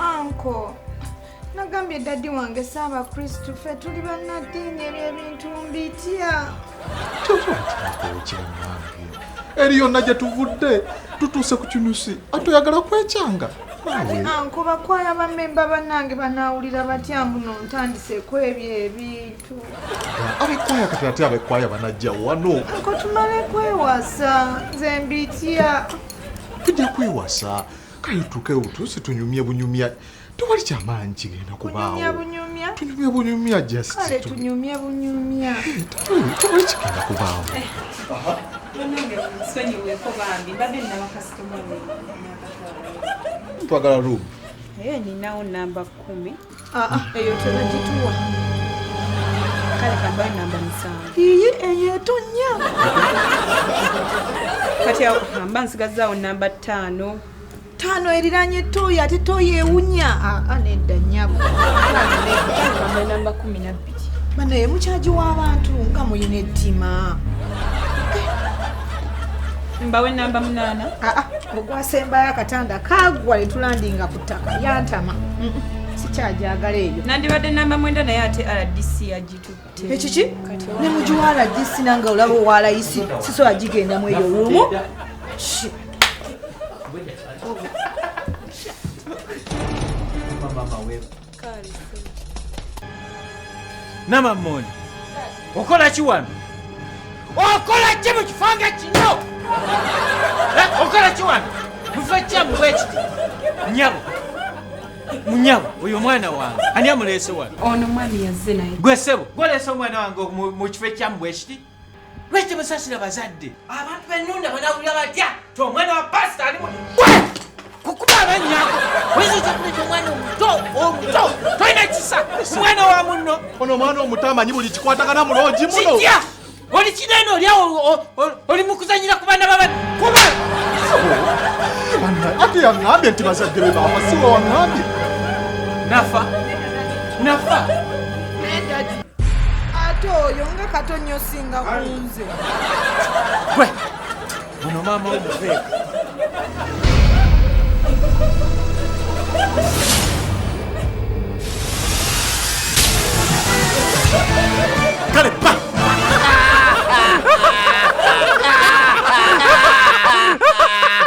Anko, nagambye daddy wange saaba Kristu, ffe tuli bannaddiini, ebyo ebintu mbitya. Kibannange, eri yonna gye tuvudde tutuuse ku kinusi, ate oyagala kwekyanga naawe. Anko, bakwaya bamemba bannange banaawulira batya mbuno ntandise ebyo ebintu? Abekwaya kati ate abekwaya banajja wano? Anko, tumale kwewasa, nze mbitya. Tujja kwewasa, kale tutuukeyo butuusi tunyumye bunyumya, tewali kyamaanyi kigenda Kunyumya kubaawo. bunyumya? Tunyumye bunyumya just. Kale tunyumye bunyumya. Tewali kigenda kubaawo. Bannange, nsonyiweko bambi, mbadde nina bakasitoma. Twagala room. Naye ninawo namba 10. Aa, eyo tebagituwa. Kale kambayo namba 7. Iyi, eyo etonya. Kati awo mba nsigazaawo namba 5. 5 eriranye toyi, ate toyi ewunya. Aa, nedda nnyabo. Kale kambayo namba 12. Banaye, mukyagiwa abantu nga muyina ettima. Mbawe namba 8. Aa, ogwasembayo akatanda kagwa ne tulandinga ku ttaka, yantama. Sikyajagala eyo. Nandibadde namba 9, naye ate RDC yagitutte. Ekiki? Kati Ne mugiwa RDC, nange olaba owalayisi sisobola gigendamu eyo lumu. Mama wewe. Namamoni, okola ki wano? Okola ki mu kifo nga kino? Eh, okola ki wano mufo kyamu bwekiti? Nyabo, munyabo, oyo omwana wange ani amuleese wano? Ono mwami yazze naye. Gwe ssebo, gwoleese omwana wange mu kifo ekyamu bwekiti? Lwaki temusasira bazadde? Abantu benunda banawulira batya ti omwana wa pasita ali gwe kukuba abanyako? Oyinza otya kuleeta omwana omuto omuto? Tolina kisa, omwana wa munno. Ono omwana omuto amanyi buli kikwatagana mu loogi muno. Kitya? Oli kinene, oli awo oli mu kuzanyira ku baana baba kuba. Ate yaŋŋambye nti bazadde be baafa, si we waŋŋambye? Nafa, nafa. Naye daddy, ate oyo nga kato nnyo singa ku nze. Gwe, ono maama wo muveeko.